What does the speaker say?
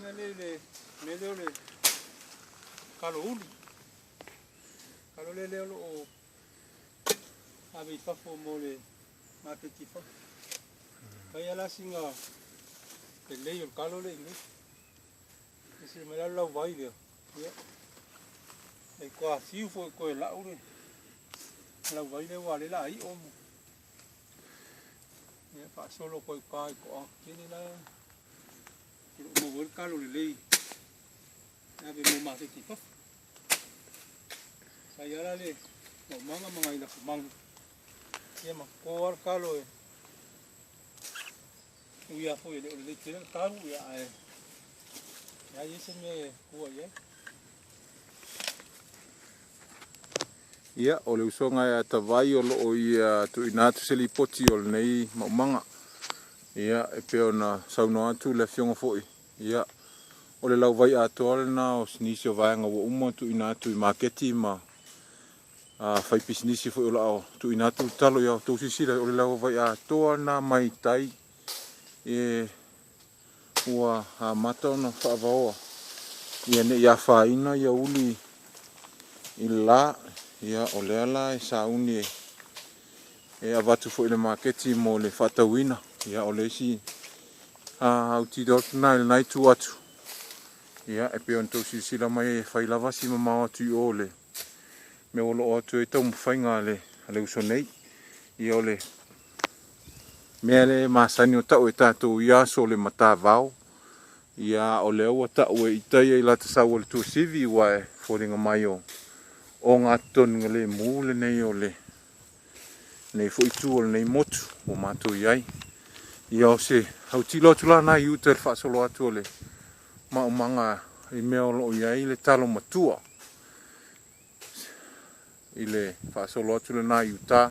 Aiga lea i le mea lea o le kalo uli. Kalo lea lea o lo o ave i fafo mo le maketi i fafo. Fai lava la sina lelei o le kalo lea i inei. Ese mai la le lauvai lea, ia, e toa fiu foi e toe lau le lauvai lea aua o lea o le a i'o ma, ia, faasolo atu ai i uta i toaga tetele la e le o maua ai le kalo lelei e ave mo maketi i fafo. Sa i ai la le maumaga ma nai lafumanu, ia ma toto lava le kalo e ui lava foi e le o lelei tele ona tanu, ia ae leai se mea e tua i ai. Ia, o le usoga e atavai o lo o ia tuuina atu se lipoti o lenei maumaga. Ia, e pei ona saunoa atu le afioga foi, ia, o le lauvai atoa lena o nisi o vaega ua uma ona tuuina atu i maketi ma fai pisinisi foi o lo o tuuina atu le talo ia outou silasila, o le lauvai atoa lena mai tai e ua amata ona faavaoa ia ne i afaina ia uli i le la. Ia o lea la e sauni e avatu foi i le maketi mo le faatauina. Ia o le isi autilo atu lena i lena itu atu. Ia e pei ona outou silasila mai e fai lava si mamao atu i o le mea o lo o atu ai taumafaiga a le uso nei. Ia o le mea lea e masani ona tau e tatou ia aso o le matavao. Ia o lea ua tau e ita ia i lata sau o le tuasivi ua e foliga mai o ogatotonu lemu lenei o le nei foi itu o lenei motu ua matou i ai. Ia o se autilo atu la na i uta i le faasolo atu o le maumaga i mea o lo o i ai le talo matua i le faasolo atu lena i uta.